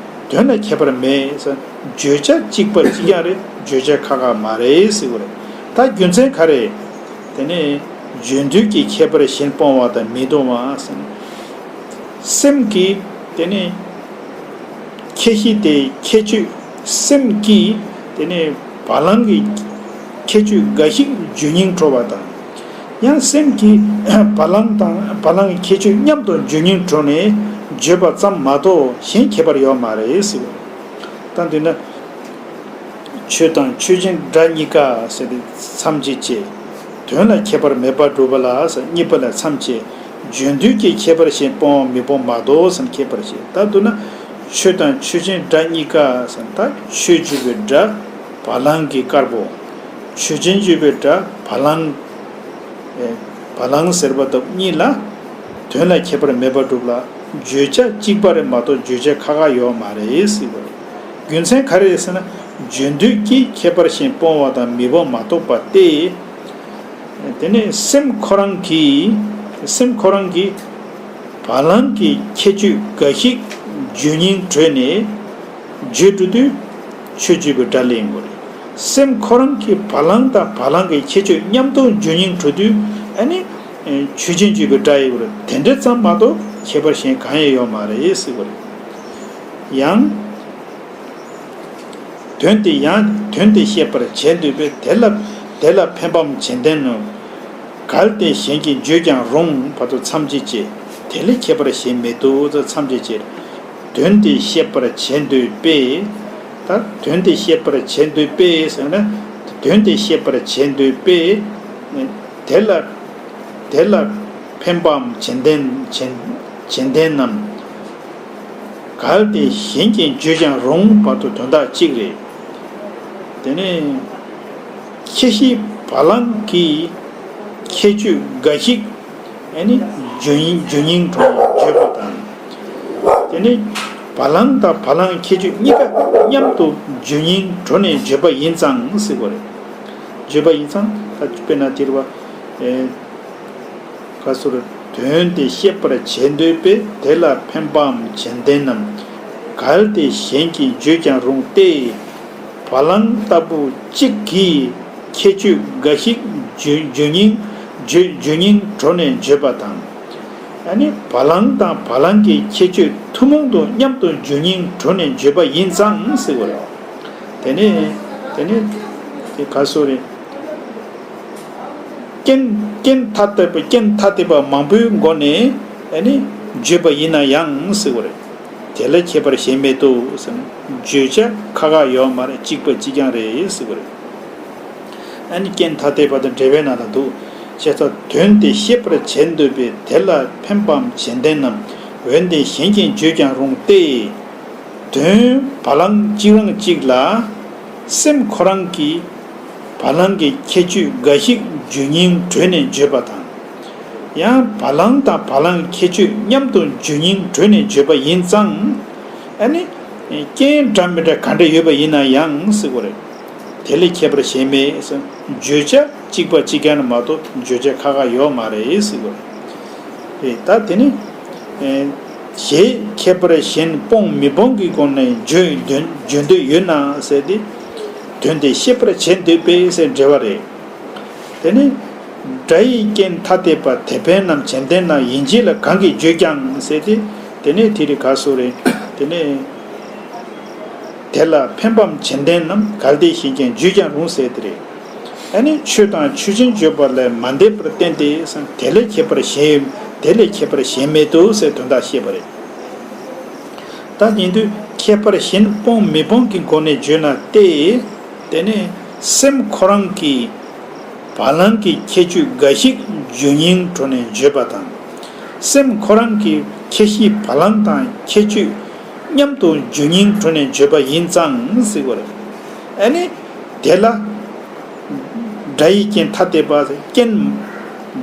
དོན་ལ་ཁྱད་པར་མེད་ཟེར། བརྗོད་བྱ་གཅིག་པ་གཅིག་རྐྱང་རེད། བརྗོད་བྱ་ཁ་ཁ་མ་རེད་ཟེར་བ་རེད། ད་རྒྱུ་མཚན་ག་རེ། དེ་ནས་བརྗོད་འདོད་ཀྱི་ཁྱད་པར་གཞན་སྤོང་བ་དང་མི་སྤོང་བ་ཟེར། སེམས་ཀྱིས་དེ་ནས་ཁྱད་གཞི་དེ་ཁྱད་ཆོས། སེམས་ཀྱིས་དེ་ནས་བ་ལང་གི་ཁྱད་ཆོས་འགའ་ཞིག་བརྗོད་སྙིང་བྲོ་བ་དང་། ཡང་སེམས་ཀྱིས་བ་ལང་དང་བ་ལང་གི་ཁྱད་ཆོས་མཉམ་དུ་བརྗོད་སྙིང་བྲོ་ནས་བརྗོད་པ་ཙམ་མ་གཏོགས་གཞན་ཁྱད་པར་ཡོད་མ་རེད་ཟེར། ད་འདི་ན། ཆོས་དང་ཆོས་ཅན་སྒྲ་གཉིས་ཀ་ཟེར་ཏེ་མཚམས་བཅད་བྱས། དོན་ལ་ཁྱད་པར་མེད་པར་སྒྲུབ་པ་ལ་ཟེར་གཉིས་པ་ལ་མཚམས་བཅད། བརྗོད་འདོད་ཀྱི་ཁྱད་པར་གཞན་སྤོང་བ་མི་སྤོང་མ་གཏོགས་ཟེར་ཁྱད་པར་བཤད། ད་མདོར་ན་ཆོས་དང་ཆོས་ཅན་སྒྲ་གཉིས་ཀ་ཟེར། ད་ཆོས་བརྗོད་པའི་སྒྲ་བ་ལང་གི་དཀར་པོ། ཆོས་ཅན་བརྗོད་པའི་སྒྲ་བ་ལང་། ཨེ། བ་ལང་ཟེར་བ་དང་གཉིས་ལ་དོན་ལ་ཁྱད་པར་མེད་པར་སྒྲུབ་ལ། བརྗོད་བྱ་གཅིག་པ་རེད་མ་གཏོགས་བརྗོད་བྱ་ཁ་ཁ་ཡོད་མ་རེད་ཟེར་བ་རེད། རྒྱུ་མཚན་ག་རེ་རེད་ཟེར་ན། བརྗོད་འདོད་ཀྱི་ཁྱད་པར་གཞན་སྤོང་བ་དང་མི་སྤོང་མ་གཏོགས་པ་སྟེ། དེ་ནས་སེམས་ཁོ་རང་གིས། སེམས་ཁོ་རང་གིས་བ་ལང་གི་ཁྱད་ཆོས་འགའ་ཞིག་བརྗོད་སྙིང་བྲོས་ནས་བརྗོད་འགྲོ་དུས་ཆོས་བརྗོད་པའི་སྒྲ་ལེན་དགོས་རེད། སེམས་ཁོ་རང་གིས་བ་ལང་དང་བ་ལང་གི་ཁྱད་ཆོས་མཉམ་དུ་བརྗོད་སྙིང་བྲོ་དུས། ཨ་ནི་ཆོས་ཅན་བརྗོད་པའི་སྒྲ་ཡིན་པ་རེད། དེ་འདྲ་ཙམ་མ་གཏོགས་ཁྱད་པར་གཞན་གང་ཡང་ཡོད་མ་རེད་ཟེར་བ་རེད། ཡང་། དོན་དེ་ཡང་། དོན་དེ་བཤད་པར་བྱེད་འདོད་པས། དེ་ལ། དེ་ལ་ཕན་པའམ་བྱེད་ལྡན་ནོ། གལ་ཏེ་གཞན་གྱིས་བརྗོད་ཀྱང་རུང་བར་དུ་མཚམས་བཅད་བྱས། དེ་ལས་ཁྱད་པར་གཞན་མི་འདུག་ཟེར་མཚམས་བཅད་བྱས། དོན་དེ་བཤད་པར་བྱེད་འདོད་པས། ད་དོན་དེ་བཤད་པར་བྱེད་འདོད་པས་ཟེར་ན། དོན་དེ་བཤད་པར་བྱེད་འདོད་པས། དེ་ལ། དེ་ལ་ཕན་པའམ་བྱེད་ལྡན། བྱེད། བྱེད་ལྡན་ནམ། གལ་ཏེ་གཞན་གྱིས་བརྗོད་ཀྱང་རུང་བར་དུ་དོན་དག་གཅིག་རེད། དེ་ནས་ཁྱད་གཞི་བ་ལང་གི་ཁྱད་ཆོས་འགའ་ཞིག་ཨ་ནི་བརྗོད་སྙིང་། བརྗོད་སྙིང་བྲོ་བརྗོད་པ་དང་། དེ་ནས་བ་ལང་དང་བ་ལང་ཁྱད་ཆོས་གཉིས་ཀ་མཉམ་དུ་བརྗོད་སྙིང་བྲོ་ནས་བརྗོད་པ་ཡིན་ཙང་ཟེར་བ་རེད། བརྗོད་པ་ཡིན་ཙང་། ད་དཔེར་ན་དེ་རེད་བ། ཨེ། ག་སོ་རེད། དོན་དེ་བཤད་པར་བྱེད་འདོད་པས། དེ་ལ་ཕན་པའམ་བྱེད་ལྡན་ནམ། གལ་ཏེ་གཞན་གྱིས་བརྗོད་ཀྱང་རུང་སྟེ། བ་ལང་ལྟ་བུ་གཅིག་གིས་ཁྱད་ཆོས་འགའ་ཞིག་བརྗོད། བརྗོད་སྙིང་། བརྗོད། བརྗོད་སྙིང་བྲོ་ནས་བརྗོད་པ་དང་། ཨ་ནི་བ་ལང་དང་བ་ལང་གི་ཁྱད་ཆོས་ཐུན་མོང་དུ་མཉམ་དུ་བརྗོད་སྙིང་བྲོ་ནས་བརྗོད་པ་ཡིན་ཙང་ཟེར་བ་རེད། དེ་ནས། དེ་ནས་དེ་ག་སོ་རེད། རྐྱེན། རྐྱེན་ཐ་དད་པ། རྐྱེན་ཐ་དད་པ་མང་པོའི་སྒོ་ནས་ཨ་ནི་བརྗོད་པ་ཡིན་ན་ཡང་ཟེར་བ་རེད། དེ་ལ་ཁྱད་པར་གཞན་མི་འདུག་ཟེར་ན། བརྗོད་བྱ་ཁ་ཁ་ཡོད་མ་རེད། གཅིག་པ་གཅིག་རྐྱང་རེད་ཟེར་བ་རེད། ཨ་ནི་རྐྱེན་ཐ་དད་པ་དང་འབྲེལ་བའི་ནང་ལ་འདུག། བྱས་ཙང་དོན་དེ་བཤད་པར་བྱེད་འདོད་པས། དེ་ལ་ཕན་པའམ་བྱེད་ལྡན་ནམ། འོན་ཏེ་གཞན་གྱིས་བརྗོད་ཀྱང་རུང་སྟེ། དོན་བ་ལང་གཅིག་རང་གཅིག་ལ་སེམས་ཁོ་རང་གིས་བ་ལང་གི་ཁྱད་ཆོས་འགའ་ཞིག་བརྗོད་སྙིང་བྲོས་ནས་བརྗོད་པ་དང་། ཡང་བ་ལང་དང་བ་ལང་གི་ཁྱད་ཆོས་མཉམ་དུ་བརྗོད་སྙིང་བྲོས་ནས་བརྗོད་པ་ཡིན་ཙང་། ཨ་ནི་ རྐྱེན་འདྲ་མི་འདྲ་ག་འདྲ་ཡོད་པ་ཡིན་ན་ཡང་ཟེར་གོ་རེད། དེ་ལས་ཁྱད་པར་གཞན་མེད་ཟེར། བརྗོད་བྱ་གཅིག་པ་གཅིག་རྐྱང་མ་གཏོགས་བརྗོད་བྱ་ཁག་ཁག་ཡོད་མ་རེད་ཟེར་གོ་རེད། རེད། ད་དེ་ནི། ཞེས་ཁྱད་པར་གཞན་སྤོང་མི་སྤོང་གི་སྒོ་ནས་བརྗོད་འདོད་བརྗོད་འདོད་ཡོད་ན་ཟེར་ཏེ། དོན་དེ་ཤེས་པར་བྱེད་འདོད་པས་ཟེར་འགྲེལ་བ་རེད། དེ་ནི། སྒྲ་ཡི་རྐྱེན་ཐ་དད་པ་དེ་ཕན་ནམ་བྱེད་ལྡན་ནམ་ཡིན་གཅིག་ལ་གང་གིས་བརྗོད་ཀྱང་ཟེར་ཏེ། དེ་ནི་དེ་རིགས་ག་སོགས་རེད། དེ་ནི། དེ་ལ་ཕན་པའམ་བྱེད་ལྡན་ནམ་གལ་ཏེ་ཞེས་ཀྱང་བརྗོད་ཀྱང་རུང་ཟེར་དེ་རེད། ཨ་ནི་ཆོས་དང་ཆོས་ཅན་བརྗོད་པ་ལས་མ་འདས་པར་བསྟན་ཏེ་ཟེར། དེ་ལས་ཁྱད་པར་གཞན་དེ་ལས་ཁྱད་པར་གཞན་མེད་དོ་ཟེར་དོན་དག་བཤད་པ་རེད། ད་ཡིན་དུས་ཁྱད་པར་གཞན་སྤོང་མི་སྤོང་གི་སྒོ་ནས་བརྗོད་ན་སྟེ། དེ་ནི་སེམས་ཁོ་རང་གི་བ་ལང་གི་ཁྱད་ཆོས་འགའ་ཞིག་བརྗོད་སྙིང་བྲོ་ནས་བརྗོད་པ་དང་། སེམས་ཁོ་རང་གི་ཁྱད་གཞི་བ་ལང་དང་ཁྱད་ཆོས་མཉམ་དུ་བརྗོད་སྙིང་བྲོ་ནས་བརྗོད་པ་ཡིན་ཙང་ཟེར་བ་རེད། ཨ་ནི། དེ་ལ། སྒྲ་ཡི་རྐྱེན་ཐ་དད་པ་རྐྱེན།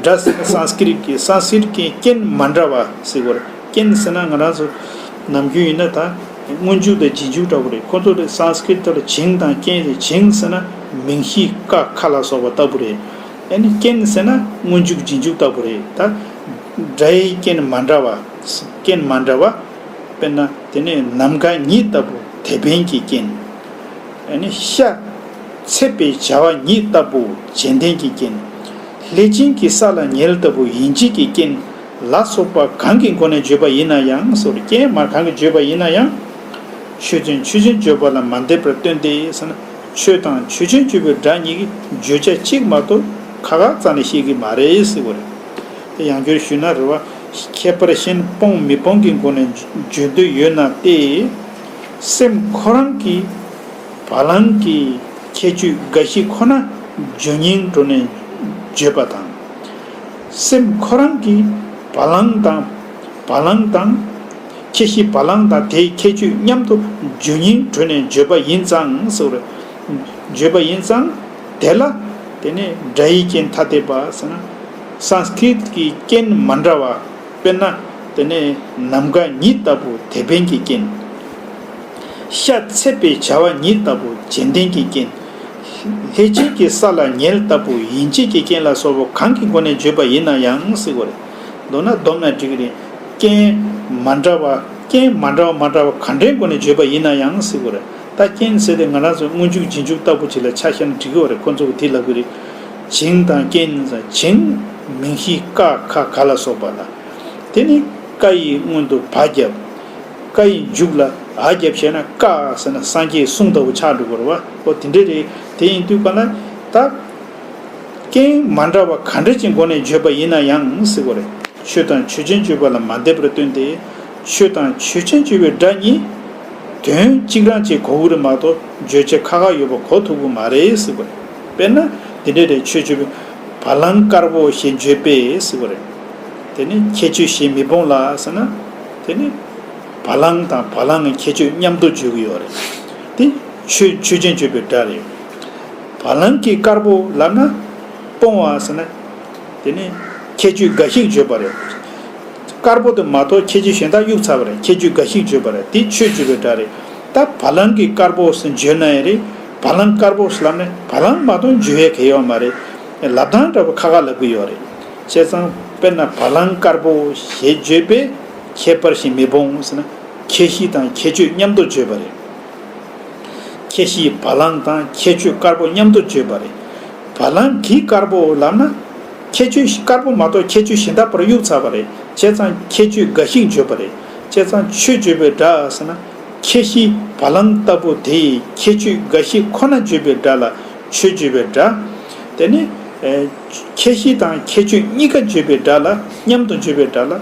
སྒྲ་ཟེར་ན་སཾ་སྐྲྀཏ་ཀྱི་སཾ་སྐྲྀཏ་ཀྱི་རྐྱེན་མ་འདྲ་བ་ཟེར་བ་རེད། རྐྱེན་ཟེར་ན་ང་རང་ཚོ་ནམ་རྒྱུན་ཡིན་ན་ད་སྔོན་འཇུག་དང་རྗེས་འཇུག་འདྲ་བོ་རེད། ཁོ་ཚོ་ལ་སཾ་སྐྲྀཏ་ལ་བྱིངས་དང་རྐྱེན་རེད། བྱིངས་ཟེར་ན་མིང་གཞི་ཀ་ཁ་ལ་སོགས་པ་ལྟ་བུ་རེད། ཨ་ནི་རྐྱེན་ཟེར་ན་སྔོན་འཇུག་རྗེས་འཇུག་ལྟ་བུ་རེད། ད་སྒྲ་ཡི་རྐྱེན་མ་འདྲ་བ། རྐྱེན་མ་འདྲ་བ། དཔེར་ན་དེ་ནས་ནམ་མཁའ་ཉིད་ལྟ་བུ་དེ་ཕན་གྱི་རྐྱེན། ཨ་ནི་ཤ་ཚད་པའི་བྱ་བ་ཉིད་ལྟ་བུ་བྱེད་ལྡན་གྱི་རྐྱེན། ལྷས་བྱིན་གྱི་ས་ལ་ཉལ་ལྟ་བུ་ཡིན་གཅིག་གི་རྐྱེན་ལ་སོགས་པ་གང་གི་སྒོ་ནས་བརྗོད་པ་ཡིན་ན་ཡང་ཟེར། རྐྱེན་མ་གང་གིས་བརྗོད་པ་ཡིན་ན་ཡང་། ཆོས་ཅན་ཆོས་ཅན་བརྗོད་པ་ལ་མ་འདས་པར་སྟོན་ཏེ་ཟེར་ན། ཆོས་དང་ཆོས་ཅན་བརྗོད་པའི་སྒྲ་གཉིས་ཀྱི་བརྗོད་བྱ་གཅིག་མ་གཏོགས་ཁ་ཁ་རྩ་ནས་བཤད་ཀྱི་མ་རེད་ཟེར་བ་རེད། དེ་ཡང་བསྐྱར་ཞུས་ན་རེད་བ། ཁྱད་པར་གཞན་སྤོང་མི་སྤོང་གི་སྒོ་ནས་བརྗོད་འདོད་ཡོད་ན་སྟེ། སེམས་ཁོ་རང་གི་བ་ལང་གི་ཁྱད་ཆོས་འགའ་ཞིག་ཁོ་ན་བརྗོད་སྙིང་བྲོ་ནས་བརྗོད་པ་དང་། སེམས་ཁོ་རང་གི་བ་ལང་དང་བ་ལང་དང་། ཁྱད་གཞི་བ་ལང་དང་དེའི་ཁྱད་ཆོས་མཉམ་དུ་བརྗོད་སྙིང་བྲོ་ནས་བརྗོད་པ་ཡིན་ཙང་ཟེར་བ་རེད། བརྗོད་པ་ཡིན་ཙང་དེ་ལ་དེ་ནས་སྒྲ་ཡི་རྐྱེན་ཐ་དད་པ་ཟེར་ན། སཾ་སྐྲྀཏ་ཀྱི་རྐྱེན་མ་འདྲ་བ། དཔེར་ན། དེ་ནས་ནམ་མཁའ་ཉིད་ལྟ་བུ་དེ་ཕན་གྱི་རྐྱེན། ཤ་ཚད་པའི་བྱ་བ་ཉིད་ལྟ་བུ་བྱེད་ལྡན་གྱི་རྐྱེན། ལྷས་བྱིན་གྱི་ས་ལ་ཉལ་ལྟ་བུ་ཡིན་གཅིག་གི་རྐྱེན་ལ་སོགས་པ་གང་གི་སྒོ་ནས་བརྗོད་པ་ཡིན་ན་ཡང་ཟེར་བ་རེད། མདོར་ན་བསྡོམས་ན་འགྲིག་གི་རེད། རྐྱེན་མ་འདྲ་བ། རྐྱེན་མ་འདྲ་བ་མ་འདྲ་བ་ག་འདྲའི་སྒོ་ནས་བརྗོད་པ་ཡིན་ན་ཡང་ཟེར་བ་རེད། ད་རྐྱེན་ཟེར་ཏེ་ང་རང་ཚོ་སྔོན་འཇུག་རྗེས་འཇུག་ལྟ་བུ་ཅིག་ལ་ཆ་བཞག་ན་འགྲིག་གི་བ་རེད། ཁོ་ཚོ་གིས་དེ་ལབ་གི་རེད། བྱིངས་དང་རྐྱེན་ཟེར། བྱིངས་མིང་གཞི་ཀ་ཁ་ག་ལ་སོགས་པ་ལ། དེ་ནི་ཀ་ཡི་སྔོན་དུ་བ་བརྒྱབ། ཀ་ཡི་མཇུག་ལ་འ་བརྒྱབ་བྱས་ན་ཀ་ཟེར་ན་སངས་རྒྱས་གསུང་ལྟ་བུ་ཆགས་འགྲོ་གི་རེད་བ། ཨོ་དེ་འདྲ་རེད། དེ་ཡིན་དུས་ག་ལ་ད། རྐྱེན་མ་འདྲ་བ་ག་འདྲ་ཅིག་སྒོ་ནས་བརྗོད་པ་ཡིན་ན་ཡང་ཟེར་བ་རེད། ཆོས་དང་ཆོས་ཅན་བརྗོད་པ་ལ་མ་འདས་པར་སྟོན་ཏེ། ཆོས་དང་ཆོས་ཅན་བརྗོད་པའི་སྒྲ་གཉིས། དོན་གཅིག་རང་ཅིག་གོ་གི་རེད་མ་གཏོགས་བརྗོད་བྱ་ཁག་ཁག་ཡོད་པ་གོ་ཐུབ་ཀྱི་མ་རེད་ཟེར་བ་རེད། དཔེར་ན་འདི་འདྲ་རེད། ཆོས་བརྗོད་པའི་བ་ལང་དཀར་པོ་ཞེས་བརྗོད་པས་ཟེར་བ་རེད། དེ་ནི་ཁྱད་ཆོས་གཞན་མི་སྤོང་ལ་ཟེར་ན། དེ་ནི་བ་ལང་དང་བ་ལང་གི་ཁྱད་ཆོས་མཉམ་དུ་བརྗོད་ཀྱི་ཡོད་རེད། དེ་ཆོས་ཆོས་ཅན་བརྗོད་པའི་སྒྲ་རེད། བ་ལང་གི་དཀར་པོ་ལབ་ན་སྤོང་བ་ཟེར་ན། དེ་ནི་ཁྱད་ཆོས་འགའ་ཞིག་བརྗོད་པ་རེད། དཀར་པོ་དེ་མ་གཏོགས་ཁྱད་ཆོས་གཞན་དག་གཡུག་ཚར་བ་རེད། ཁྱད་ཆོས་འགའ་ཞིག་བརྗོད་པ་རེད། དེ་ཆོས་བརྗོད་པའི་སྒྲ་རེད། ད་བ་ལང་གི་དཀར་པོ་ཟེར་བརྗོད་ན་ཡང་རེད། བ་ལང་དཀར་པོ་ཟེར་ལབ་ན་བ་ལང་མ་གཏོགས་བརྗོད་ཡས་གང་ཡོད་མ་རེད། ལབ་སྟངས་འདྲ་པོ་ཁག་ཁག་ལབ་ཀྱི་ཡོད་རེད། བྱས་ཙང་དཔེར་ན་བ་ལང་དཀར་པོ་ཞེས་བརྗོད་པས་ཁྱད་པར་གཞན་མི་སྤོང་ཟེར་ན། ཁྱད་གཞི་དང་ཁྱད་ཆོས་མཉམ་དུ་བརྗོད་པ་རེད། ཁྱད་གཞི་བ་ལང་དང་ཁྱད་ཆོས་དཀར་པོ་མཉམ་དུ་བརྗོད་པ་རེད། བ་ལང་གི་དཀར་པོ་ལབ་ན། ཁྱད་ཆོས་དཀར་པོ་མ་གཏོགས་ཁྱད་ཆོས་གཞན་དག་པར་གཡུག་ཚར་བ་རེད། བྱས་ཙང་ཁྱད་ཆོས་འགའ་ཞིག་བརྗོད་པ་རེད། བྱས་ཙང་ཆོས་བརྗོད་པའི་སྒྲ་ཟེར་ན། ཁྱད་གཞི་བ་ལང་ལྟ་བུ་དེའི་ཁྱད་ཆོས་འགའ་ཞིག་ཁོ་ན་བརྗོད་པའི་སྒྲ་ལ་ཆོས་བརྗོད་པའི་སྒྲ། དེ་ནི། ཨེ། ཁྱད་གཞི་དང་ཁྱད་ཆོས་གཉིས་ཀ་བརྗོད་པའི་སྒྲ་ལ། མཉམ་དུ་བརྗོད་པའི་སྒྲ་ལ་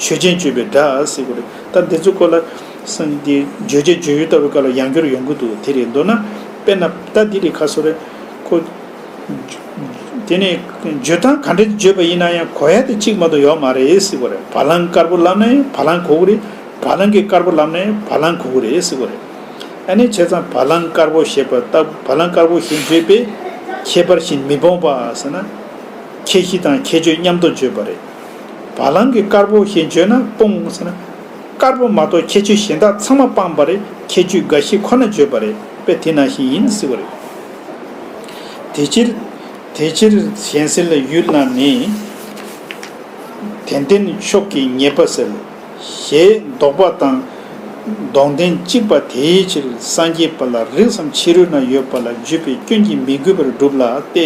ཆོས་ཅན་བརྗོད་པའི་སྒྲ་ཟེར་དགོས་རེད། ད་འདི་ཚོ་སྐོར་ལ་སང་འདི་བརྗོད་བྱ་བརྗོད་ཡུལ་ལྟ་བུའི་སྐབས་ལ་ཡང་བསྐྱར་ཡོང་གི་འདུག་དེ་རེད། མདོར་ན་དཔེར་ན་ད་འདི་ལས་ཁ་སོ་རེད། ཁོ། དེ་ནས་བརྗོད་སྟངས་ག་འདྲ་བརྗོད་པ་ཡིན་ན་ཡང་གོ་ཡ་དེ་གཅིག་མ་གཏོགས་ཡོད་མ་རེད་ཟེར་དགོས་རེད། བ་ལང་དཀར་པོ་ལབ་ན་ཡང་བ་ལང་གོ་གི་རེད། བ་ལང་གི་དཀར་པོ་ལབ་ན་ཡང་བ་ལང་གོ་གི་རེད་ཟེར་དགོས་རེད། ཨ་ནི་བྱས་ཙང་བ་ལང་དཀར་པོ་ཞེས་པ་ལྟ་བུ། བ་ལང་དཀར་པོ་ཞེས་བརྗོད་པས་ཁྱད་པར་གཞན་མི་སྤོང་བ་ཟེར་ན། ཁྱད་གཞི་དང་ཁྱད་ཆོས་མཉམ་དུ་བརྗོད་པ་རེད། བ་ལང་གི་དཀར་པོ་ཞེས་བརྗོད་ན་སྤོང་ཟེར་ན། དཀར་པོ་མ་གཏོགས་ཁྱད་ཆོས་གཞན་དག་ཚང་མ་སྤངས་པ་རེད། ཁྱད་ཆོས་འགའ་ཞིག་ཁོ་ན་བརྗོད་པ་རེད། དཔེ་དེ་ནང་བཞིན་ཡིན་ཟེར་བ་རེད། དེ་ཕྱིར། དེ་ཕྱིར་གཞན་སེལ་ཡུལ་ལ་ནི། དེ་ལྡན་མཆོག་གི་ཉེས་པ་སེལ། ཞེས་འདོགས་པ་དང་། ལྡོག་ལྡན་གཅིག་པ་དེའི་ཕྱིར་སངས་རྒྱས་པ་ལ་རིགས་སམ་ཕྱི་རོལ་ན་ཡོད་པ་ལ་བརྗོད་པའི་སྐྱོན་གྱིས་མི་གོས་པར་སྒྲུབ་ལ་སྟེ།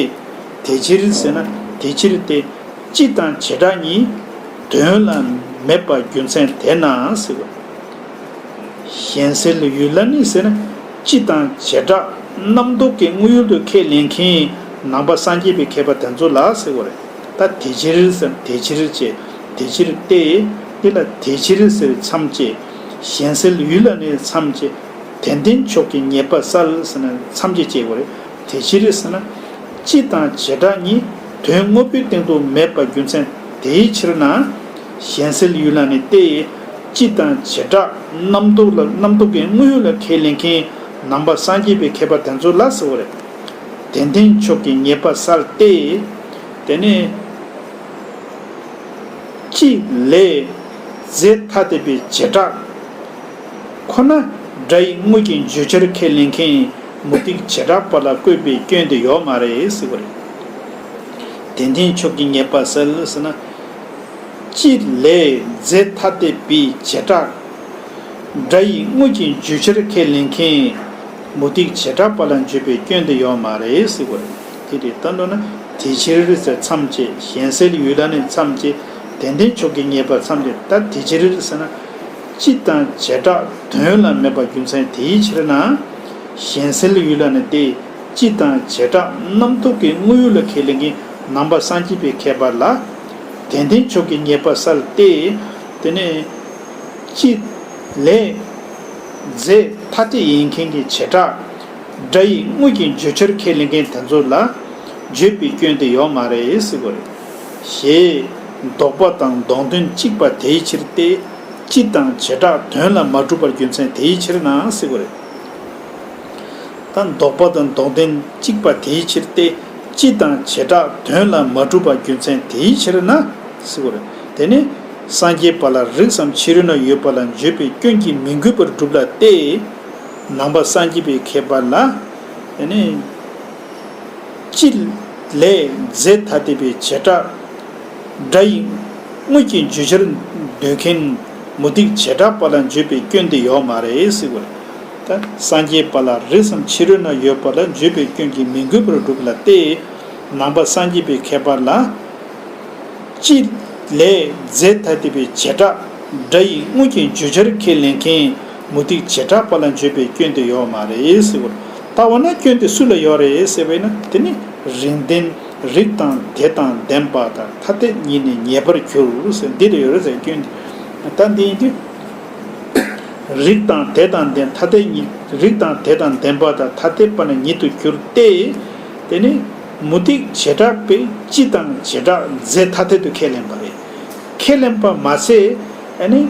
དེ་ཕྱིར་ཟེར་ན་དེ་ཕྱིར་ཏེ། སྤྱི་དང་བྱེ་བྲག་གཉིས། དོན་ལ་མེད་པ་རྒྱུ་མཚན་དེས་ན་ཟེར་བ། གཞན་སེལ་ཡུལ་ལ་ནི་ཟེར་ན། སྤྱི་དང་བྱེ་བྲག་རྣམ་རྟོག་གི་དངོས་ཡུལ་དུ་ཁས་ལེན་མཁན་ནང་པ་སངས་རྒྱས་པའི་མཁས་པ་དེ་ཚོ་ལ་ཟེར་བ་རེད། ད་དེ་ཕྱིར་ཟེར་དེ་ཕྱིར་བྱས། དེ་ཕྱིར་ཏེ། འདི་ལ་དེ་ཕྱིར་ཟེར་མཚམས་བཅད། གཞན་སེལ་ཡུལ་ལ་ནི་མཚམས་བཅད། དེ་ལྡན་མཆོག་གི་ཉེས་པ་སེལ་ཟེར་ན་མཚམས་བཅད་བཅད་དགོས་རེད། དེ་ཕྱིར་ཟེར་ན། སྤྱི་དང་བྱེ་བྲག་གཉིས་དོན་དངོས་པོའི་སྟེང་དུ་མེད་པ་རྒྱུ་མཚན་དེའི་ཕྱིར་ན། གཞན་སེལ་ཡུལ་ལ་ནི་སྟེ། སྤྱི་དང་བྱེ་བྲག་རྣམ་རྟོག་ལ་རྣམ་རྟོག་གི་དངོས་ཡུལ་ལ་ཁས་ལེན་མཁན་ནང་པ་སངས་རྒྱས་པའི་མཁས་པ་དེ་ཚོ་ལ་ཟེར་བ་རེད། དེ་ལྡན་མཆོག་གི་ཉེས་པ་སེལ་ཏེ། དེ་ནས། སྤྱི་ལས་རྫས་ཐ་དད་པའི་བྱེ་བྲག་ཁོ་ན་སྒྲ་ཡི་དངོས་ཀྱི་བརྗོད་བྱར་ཁས་ལེན་མཁན་མུ་སྟེགས་བྱེ་བྲག་པ་ལ་བཀོད་པའི་སྐྱོན་དེ་ཡོད་མ་རེད་ཟེར་བ་རེད། དེ་ལྡན་མཆོག་གི་ཉེས་པ་སེལ་ཟེར་ན། སྤྱི་ལས་རྫས་ཐ་དད་པའི་བྱེ་བྲག་སྒྲ་ཡི་དངོས་ཀྱི་བརྗོད་བྱར་ཁས་ལེན་མཁན་མུ་སྟེགས་བྱེ་བྲག་པ་ལ་བརྗོད་པའི་སྐྱོན་དེ་ཡོད་མ་རེད་ཟེར་བ་རེད། དེ་རེད། ད་མདོར་ན་དེ་ཕྱིར་ཟེར་མཚམས་བཅད། གཞན་སེལ་ཡུལ་ལ་ནི་མཚམས་བཅད། དེ་ལྡན་མཆོག་གི་ཉེས་པ་མཚམས་བཅད། ད་དེ་ཕྱིར་ཟེར་ན། སྤྱི་དང་བྱེ་བྲག་དོན་ལ་མེད་པ་རྒྱུ་མཚན་དེའི་ཕྱིར་ན། གཞན་སེལ་ཡུལ་ལ་ནི་སྟེ། སྤྱི་དང་བྱེ་བྲག་རྣམ་རྟོག་གི་དངོས་ཡུལ་ལ་ཁས་ལེན་མཁན་ནང་པ་སངས་རྒྱས་པའི་མཁས་པ་ལ། དེ་ལྡན་མཆོག་གི་ཉེས་པ་སེལ་ཏེ། དེ་ནས། སྤྱི་ལས་རྫས་ཐ་དད་ཡིན་མཁན་གྱི་བྱེ་བྲག་སྒྲ་ཡི་དངོས་ཀྱི་བརྗོད་བྱར་ཁས་ལེན་མཁན་དེ་ཚོ་ལ་བརྗོད་པའི་སྐྱོན་དེ་ཡོད་མ་རེད་ཟེར་བ་རེད། ཞེས་འདོགས་པ་དང་ལྡོག་ལྡན་གཅིག་པ་དེའི་ཕྱིར་ཏེ། སྤྱི་དང་བྱེ་བྲག་དོན་ལ་མ་གྲུབ་པར་རྒྱུ་མཚན་དེའི་ཕྱིར་ན་ཟེར་བ་རེད། ད་འདོགས་པ་དང་ལྡོག་ལྡན་གཅིག་པ་དེའི་ཕྱིར་ཏེ། སྤྱི་དང་བྱེ་བྲག་དོན་ལ་མ་གྲུབ་པར་རྒྱུ་མཚན་དེའི་ཕྱིར་ན་ཟེར་བ་རེད། དེ་ནི་སངས་རྒྱས་པ་ལ་རིགས་སམ་ཕྱི་རོལ་ན་ཡོད་པ་ལ་བརྗོད་པའི་སྐྱོན་གྱིས་མི་གོས་པར་སྒྲུབ་ལ་སྟེ། ནང་པ་སངས་རྒྱས་པའི་མཁས་པ་ལ། དེ་ནི། སྤྱི་ལས་རྫས་ཐ་དད་པའི་བྱེ་བྲག་སྒྲ་ཡི་དངོས་ཀྱི་བརྗོད་བྱར་འདོད་མཁན་མུ་སྟེགས་བྱེ་བྲག་པ་ལ་བརྗོད་པའི་སྐྱོན་དེ་ཡོད་མ་རེད་ཟེར་བ་རེད། ད་སངས་རྒྱས་པ་ལ་རིགས་སམ་ཕྱི་རོལ་ན་ཡོད་པ་ལ་བརྗོད་པའི་སྐྱོན་གྱིས་མི་གོས་པར་སྒྲུབ་ལ་སྟེ། ནང་པ་སངས་རྒྱས་པའི་མཁས་པ་ལ། སྤྱི་ལས་རྫས་ཐ་དད་པའི་བྱེ་བྲག་སྒྲ་ཡི་དངོས་ཀྱི་བརྗོད་བྱར་ཁས་ལེན་མཁན་མུ་སྟེགས་བྱེ་བྲག་པ་ལ་བརྗོད་པའི་སྐྱོན་དེ་ཡོད་མ་རེད་ཟེར་བ་རེད། ད་འོ་ན་སྐྱོན་དེ་སུ་ལ་ཡོད་རེད་ཟེར་བས་ན། དེ་ནི་རིགས་ལྡན་རིགས་དང་དེ་དང་ལྡན་པ་དང་ཐ་དད་ཉིད་ནི་ཉེས་པར་འགྱུར་ཟེར་འདི་ལ་ཡོད་རེད་ཟེར་སྐྱོན་དེ། ད་འདི་ཡིན་དུས། རིགས་དང་དེ་དང་ལྡན་ཐ་དད་ཉིད། རིགས་དང་དེ་དང་ལྡན་པ་དང་ཐ་དད་པ་ནི་ཉིད་དུ་གྱུར་ཏེ། དེ་ནི་མུ་སྟེགས་བྱེ་བྲག་པས་སྤྱི་དང་བྱེ་བྲག་རྫས་ཐ་དད་དུ་ཁས་ལེན་པ་རེད། ཁས་ལེན་པ་མ་ཟད། ཨ་ནི་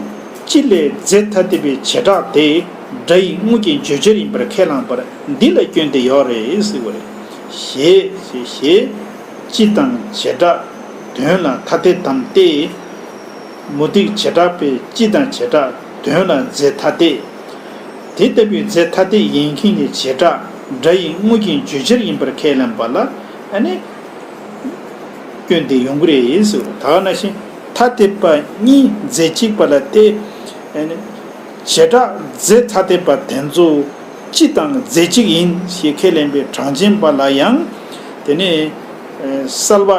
སྤྱི་ལས་རྫས་ཐ་དད་པའི་བྱེ་བྲག་དེ་སྒྲ་ཡི་དངོས་ཀྱི་བརྗོད་བྱར་ཡིན་པར་ཁས་བླངས་པར་འདི་ལ་སྐྱོན་དེ་ཡོད་རེད་ཟེར་བ་རེད། ཞེས་ཞེས་ཞེས། སྤྱི་དང་བྱེ་བྲག་དོན་ལ་ཐ་དད་དམ་སྟེ། མུ་སྟེགས་བྱེ་བྲག་པས་སྤྱི་དང་བྱེ་བྲག་དོན་ལ་རྫས་ཐ་དད། དེ་ལྟ་བུའི་རྫས་ཐ་དད་ཡིན་མཁན་གྱི་བྱེ་བྲག་སྒྲ་ཡི་དངོས་ཀྱི་བརྗོད་བྱར་ཡིན་པར་ཁས་ལེན་པ་ལ། ཨ་ནི་སྐྱོན་དེ་ཡོང་གི་རེད་ཟེར། ད་ག་ནང་བཞིན་ཐ་དད་པ་གཉིས་རྫས་གཅིག་པ་ལ་སྟེ། ཨ་ནི་བྱེ་བྲག་རྫས་ཐ་དད་པ་དེ་ཚོ་སྤྱི་དང་རྫས་གཅིག་ཡིན་ཞེས་ཁས་ལེན་པའི་གྲངས་ཅན་པ་ལ་ཡང་། དེ་ནས་གསལ་བ་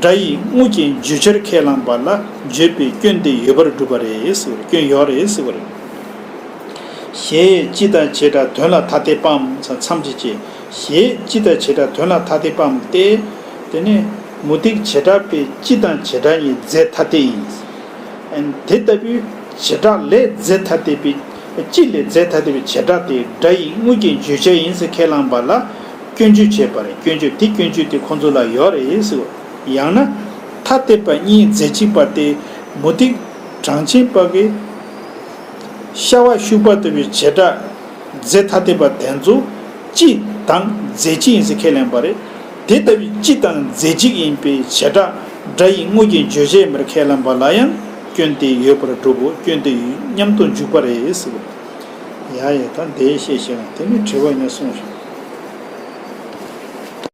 སྒྲ་ཡི་དངོས་ཀྱི་བརྗོད་བྱར་ཁས་བླངས་པ་ལ་བརྗོད་པའི་སྐྱོན་དེ་ཡོད་པར་སྒྲུབ་པ་རེད་ཟེར་བར། སྐྱོན་ཡོད་རེད་ཟེར་བ་རེད། ཞེས་སྤྱི་དང་བྱེ་བྲག་དོན་ལ་ཐ་དད་པའམ་མཚམས་ཀྱི་ཅེས། ཞེས་སྤྱི་དང་བྱེ་བྲག་དོན་ལ་ཐ་དད་པའམ་སྟེ། དེ་ནས་མུ་སྟེགས་བྱེ་བྲག་པས་སྤྱི་དང་བྱེ་བྲག་གཉིས་རྫས་ཐ་དད་ཡིན། དེ་ལྟ་བུའི་བྱེ་བྲག་ལས་རྫས་ཐ་དད་པའི། སྤྱི་ལས་རྫས་ཐ་དད་པའི་བྱེ་བྲག་དེ་སྒྲ་ཡི་དངོས་ཀྱི་བརྗོད་བྱ་ཡིན་ཟེར་ཁས་བླངས་པ་ལ་སྐྱོན་བརྗོད་བྱས་པ་རེད། སྐྱོན་བརྗོད་དེ་སྐྱོན་བརྗོད་དེ་ཁོང་ཚོ་ལ་ཡོད་རེད་ཟེར་བ། ཡང་ན་ཐ་དད་པ་གཉིས་རྫས་གཅིག་པ་སྟེ་མུ་སྟེགས་གྲངས་ཅན་པ་གིས་ཤ་བ་ཤུག་པ་ལྟ་བུའི་བྱེ་བྲག་རྫས་ཐ་དད་པ་དེ་ཚོ་སྤྱི་དང་རྫས་གཅིག་ཡིན་ཟེར་ཁས་ལེན་པ་རེད། དེ་ལྟ་བུའི་སྤྱི་དང་རྫས་གཅིག་ཡིན་པའི་བྱེ་བྲག་སྒྲ་ཡི་དངོས་ཀྱི་བརྗོད་བྱ་ཡིན་པར་ཁས་ལེན་པ་ལ་ཡང་ སྐྱོན་དེ་ཡོད་པར་གྲུབ་བོ། སྐྱོན་དེ་མཉམ་དུ་འཇུག་པ་རེད་ཟེར་བ། ཡ་ཡ། ད་འདི་བཤད་ཤེས་ང་། དེ་ནི་དྲི་བ་ཡིན་ན་གསུངས་ཤིག།